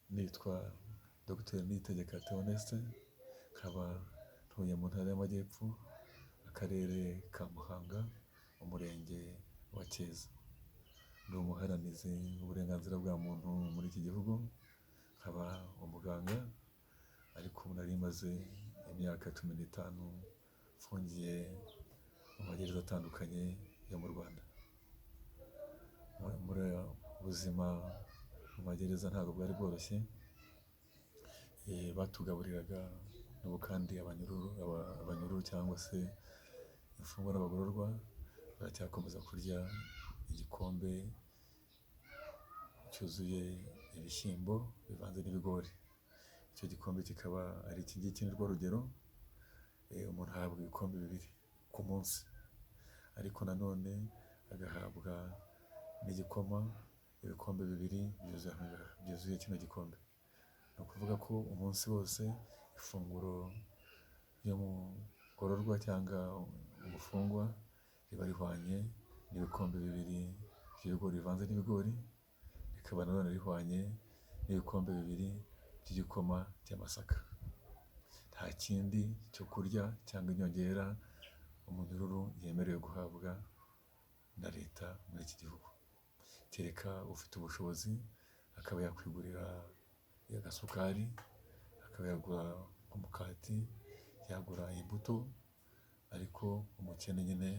Nitwa Dr Niyitegeka Theoneste, nkaba ntuye mu Ntara y'Amajyepfo, Akarere ka Muhanga, Umurenge wa Cyeza. Ndi umuharanizi w'uburenganzira bwa muntu muri iki gihugu, nkaba umuganga, ariko ubu nari maze imyaka 15 mfungiye mu magereza atandukanye yo mu Rwanda. Muri ubuzima mu magereza ntabwo bwari bworoshye, batugaburiraga n'ubu kandi abanyururu cyangwa se imfungwa n'abagororwa baracyakomeza kurya igikombe cyuzuye ibishyimbo bivanze n'ibigori. Icyo gikombe kikaba ari iki ngiki, ni rwo rugero, umuntu ahabwa ibikombe bibiri ku munsi, ariko nanone agahabwa n'igikoma, ibikombe bibiri byuzuye kino gikombe. Ni ukuvuga ko umunsi wose ifunguro ry'umugororwa cyangwa umufungwa riba rihwanye n'ibikombe bibiri by'ibigori bivanze n'ibigori, rikaba nanone rihwanye n'ibikombe bibiri by'igikoma cy'amasaka. Nta kindi cyo kurya cyangwa inyongera umunyururu yemerewe guhabwa na leta muri iki gihugu, kereka ufite ubushobozi akaba yakwigurira agasukari, akaba yagura umukati, yagura imbuto, ariko umukene nyine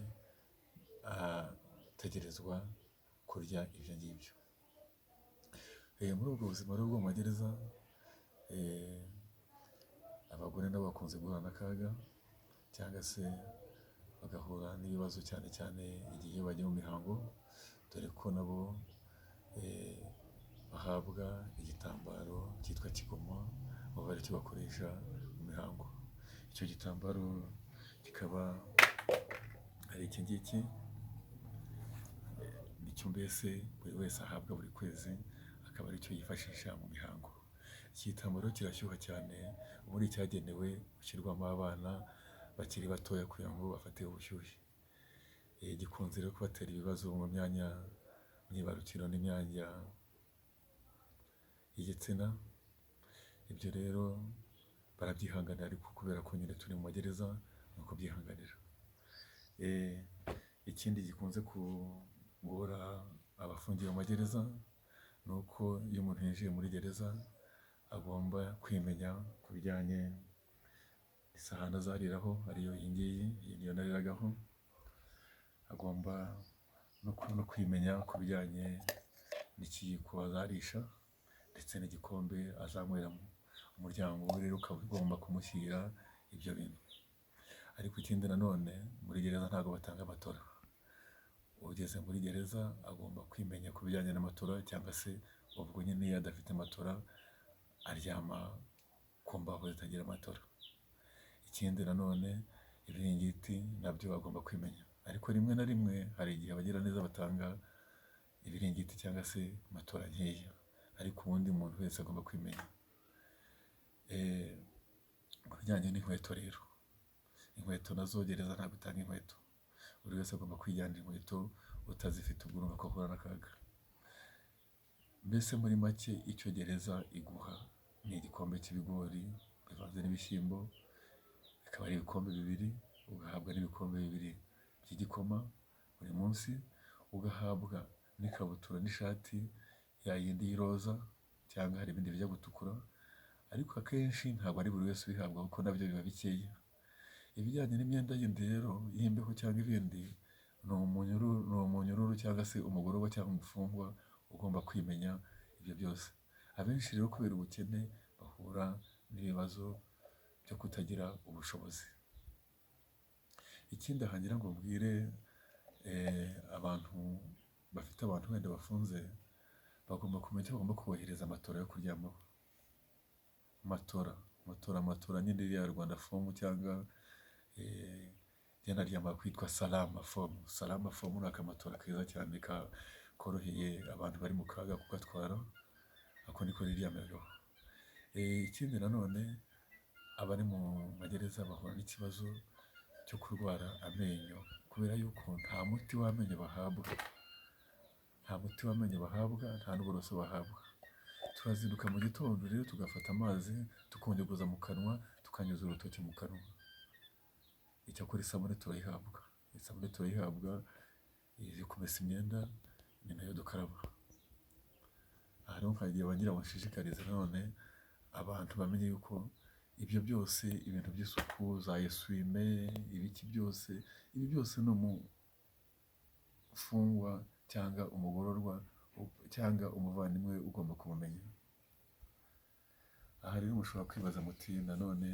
ategerezwa kurya ibyo ngibyo. Muri ubwo buzima rero bwo mu magereza, abagore nabo bakunze guhura n'akaga cyangwa se bagahura n'ibibazo, cyane cyane igihe bagiye mu mihango, dore ko nabo bahabwa igitambaro cyitwa kigoma, baba aricyo bakoresha mu mihango. Icyo gitambaro kikaba ari iki ngiki, nicyo mbese buri wese ahabwa buri kwezi, akaba aricyo yifashisha mu mihango. Iki gitambaro kirashyuha cyane, ubundi cyagenewe gushyirwamo abana bakiri batoya kugira ngo bafate ubushyuhe. Gikunze rero kubatera ibibazo mu myanya myibarukiro n'imyanya y'igitsina, ibyo rero barabyihanganira, ariko kubera ko nyine turi mu magereza ni ukubyihanganira. Ikindi gikunze kugora abafungiye mu magereza ni uko iyo umuntu yinjiye muri gereza agomba kwimenya ku bijyanye n'isahani azariraho, ariyo iyi ngiyi, iyi niyo nariragaho, agomba no kwimenya ku bijyanye n'ikiyiko azarisha ndetse n'igikombe azanyweramo. Umuryango we rero ukaba ugomba kumushyira ibyo bintu. Ariko ikindi nanone, muri gereza ntabwo batanga matora. Ugeze muri gereza agomba kwimenya ku bijyanye na matora, cyangwa se ubwo nyine iyo adafite matora aryama ku mbaho zitagira matora. Ikindi nanone, ibiringiti nabyo agomba kwimenya. Ariko rimwe na rimwe hari igihe abagiraneza batanga ibiringiti cyangwa se matora nkeya, ariko ubundi umuntu wese agomba kwimenya. Ku bijyanye n'inkweto rero, inkweto nazo gereza ntabwo itanga inkweto. Buri wese agomba kwijyanira inkweto, utazifite ubwo urumva ko ahura n'akaga. Mbese muri make icyo gereza iguha ni igikombe cy'ibigori bivanze n'ibishyimbo, bikaba ari ibikombe bibiri, ugahabwa n'ibikombe bibiri by'igikoma buri munsi, ugahabwa n'ikabutura n'ishati ya yindi y'iroza, cyangwa hari ibindi bijya gutukura, ariko akenshi ntabwo ari buri wese ubihabwa kuko nabyo biba bikeya. Ibijyanye n'imyenda yindi rero y'imbeho cyangwa ibindi, ni umunyururu cyangwa se umugororwa cyangwa umufungwa ugomba kwimenya ibyo byose. Abenshi rero kubera ubukene bahura n'ibibazo byo kutagira ubushobozi. Ikindi aha ngira ngo mbwire abantu bafite abantu wenda bafunze, bagomba kumenya icyo bagomba kubahiriza matora yo kuryamaho. Matora, matora, matora nyine iriya Rwanda Foam, cyangwa ryanaryama kwitwa Salama Foam. Salama Foam ni akamatora keza cyane koroheye abantu bari mu kaga kugatwara, ako niko niryamiragaho. Ikindi nanone, abari mu magereza bahura n'ikibazo cyo kurwara amenyo, kubera yuko nta muti w'amenyo bahabwa. Nta muti w'amenyo bahabwa, nta n'uburoso bahabwa. Turazinduka mu gitondo rero tugafata amazi tukongeguza mu kanwa, tukanyuza urutoki mu kanwa. Icyakora isabune turayihabwa, isabune turayihabwa yo kumesa imyenda, ni nayo dukaraba. Aha rero nkagira ngira ngo nshishikarize nanone abantu bamenye yuko ibyo byose, ibintu by'isuku, za esuwime, ibiki byose, ibi byose ni umufungwa cyangwa umugororwa cyangwa umuvandimwe ugomba kubumenya. Aha rero mushobora kwibaza muti nanone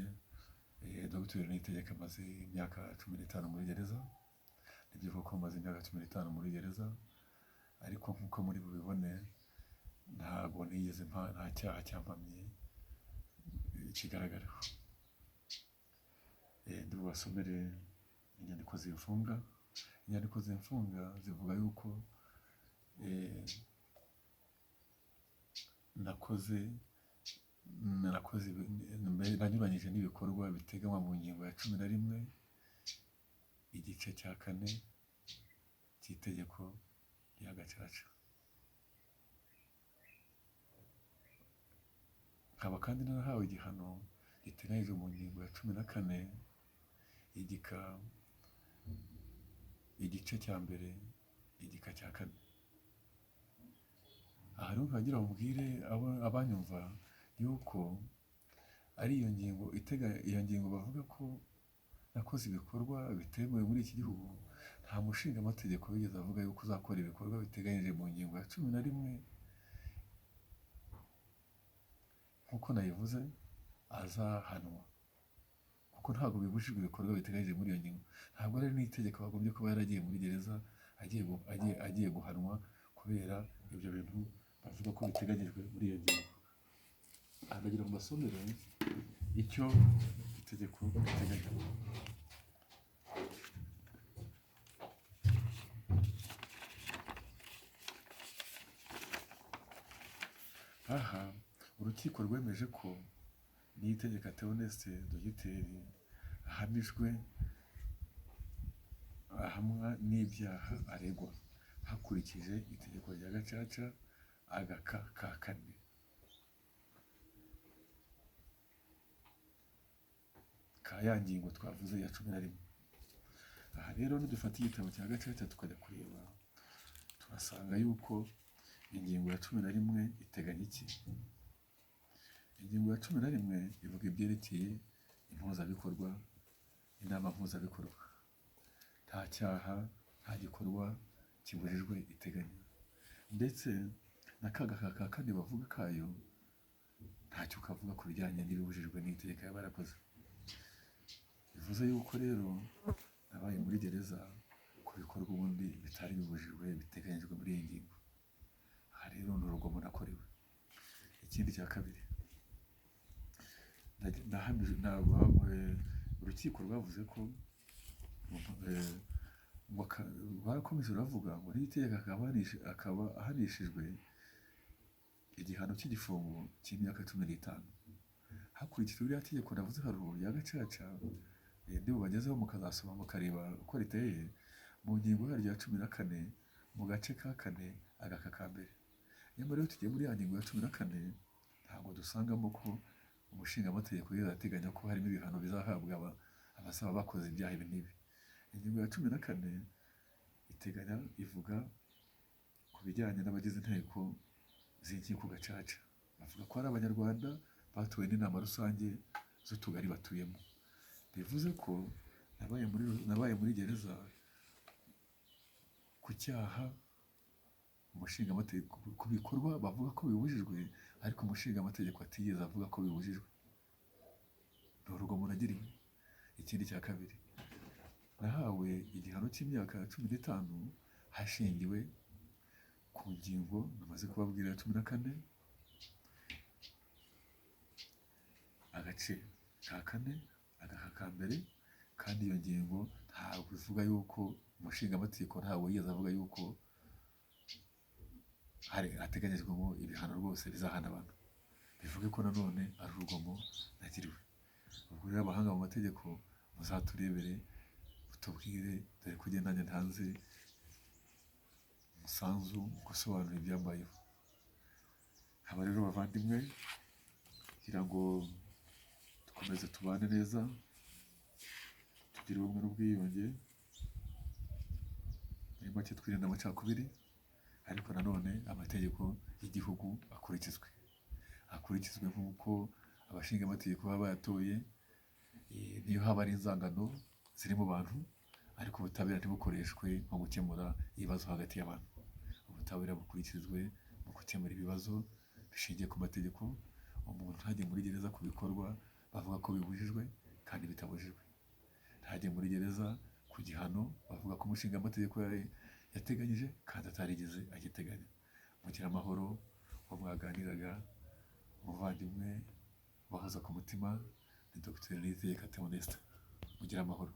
Dr Niyitegeka amaze imyaka 15 muri gereza. Nibyo koko maze imyaka 15 muri gereza, ariko nk'uko muri bubibone ntabwo nigeze nta cyaha cyampamye kigaragaraho. Ndi bubasomere inyandiko zimfunga. Inyandiko zimfunga zivuga yuko nakoze nanyuranyije n'ibikorwa biteganywa mu ngingo ya 11 igice cya 4 cy'itegeko rya Gacaca. Nkaba kandi narahawe igihano giteganyijwe mu ngingo ya 14 igika igice cya mbere igika cya 4. Aha rero nkagira ngo mbwire abanyumva yuko ari iyo ngingo iyo ngingo bavuga ko nakoze ibikorwa bitemewe muri iki gihugu, nta mushingamategeko wigeze avuga yuko uzakora ibikorwa biteganyije mu ngingo ya 11 nk'uko nayivuze azahanwa, kuko ntabwo bibujijwe ibikorwa biteganyije muri iyo ngingo. Ntabwo ari n'itegeko bagombye kuba yaragiye muri gereza agiye guhanwa kubera ibyo bintu bavuga ko biteganyijwe muri iyo ngingo. Aha ndagira ngo mbasomere icyo itegeko riteganya. Aha urukiko rwemeje ko Niyitegeka Theoneste dogiteri ahamijwe ahamwa n'ibyaha aregwa hakurikije itegeko rya Gacaca agaka ka 4. Ka ya ngingo twavuze ya 11. Aha rero nidufata igitabo cya Gacaca tukajya kureba, turasanga yuko ingingo ya 11 iteganya iki? Ingingo ya 11 ivuga ibyerekeye impuzabikorwa, inama mpuzabikorwa. Nta cyaha, nta gikorwa kibujijwe iteganya, ndetse na ka gaka ka 4 bavuga kayo ntacyo kavuga ku bijyanye n'ibibujijwe n'itegeko yaba yarakoze. Bivuze yuko rero nabaye muri gereza ku bikorwa ubundi bitari bibujijwe biteganyijwe muri iyi ngingo. Aha rero ni urugomo nakorewe. Ikindi cya kabiri, urukiko rwavuze ko rwarakomeje ruravuga ngo Niyitegeka akaba ahanishijwe igihano cy'igifungo cy'imyaka 15 hakurikijwe iriya tegeko navuze haruguru rya Gacaca, ndi bubagezeho mukazasoma mukareba uko riteye, mu ngingo yaryo ya 14 mu gace ka 4 agaka ka mbere. Nyamara iyo tugiye muri ya ngingo ya 14 ntabwo dusangamo ko umushingamategeko yigeze ateganya ko harimo ibihano bizahabwa abasaba bakoze ibyaha ibi n'ibi. Ingingo ya 14 iteganya ivuga ku bijyanye n'abagize inteko z'inkiko Gacaca. Bavuga ko ari Abanyarwanda batowe n'inama rusange z'utugari batuyemo. Bivuze ko nabaye muri gereza ku cyaha umushingamategeko, ku bikorwa bavuga ko bibujijwe, ariko umushingamategeko atigeze avuga ko bibujijwe. Ni urugomo nagiriwe. Ikindi cya kabiri, nahawe igihano cy'imyaka 15 hashingiwe ku ngingo namaze kubabwira ya 14 agace ka 4 agaka ka mbere, kandi iyo ngingo ntabwo ivuga yuko umushingamategeko ntabwo yigeze avuga yuko hari hateganyijwemo ibihano rwose bizahana abantu. Bivuge ko nanone ari urugomo nagiriwe. Ubwo rero abahanga mu mategeko muzaturebere mutubwire, dore ko nanjye ntanze umusanzu mu gusobanura ibyambayeho. Aba rero bavandimwe, kugira ngo dukomeze tubane neza, tugire ubumwe n'ubwiyunge, muri make twirinda amacakubiri, ariko nanone amategeko y'igihugu akurikizwe, akurikizwe nk'uko abashinga amategeko baba bayatoye. Niyo haba ari inzangano ziri mu bantu, ariko ubutabera ntibukoreshwe nko gukemura ibibazo hagati y'abantu. Ubutabera bukurikizwe mu gukemura ibibazo bishingiye ku mategeko. Umuntu ntajye muri gereza ku bikorwa bavuga ko bibujijwe kandi bitabujijwe, ntajye muri gereza ku gihano bavuga ko umushinga amategeko yateganyije kandi atarigeze agiteganya. Mugire amahoro. Uwo mwaganiraga, umuvandimwe ubahoza ku mutima, ni Dr. Niyitegeka Theoneste. Mugire amahoro.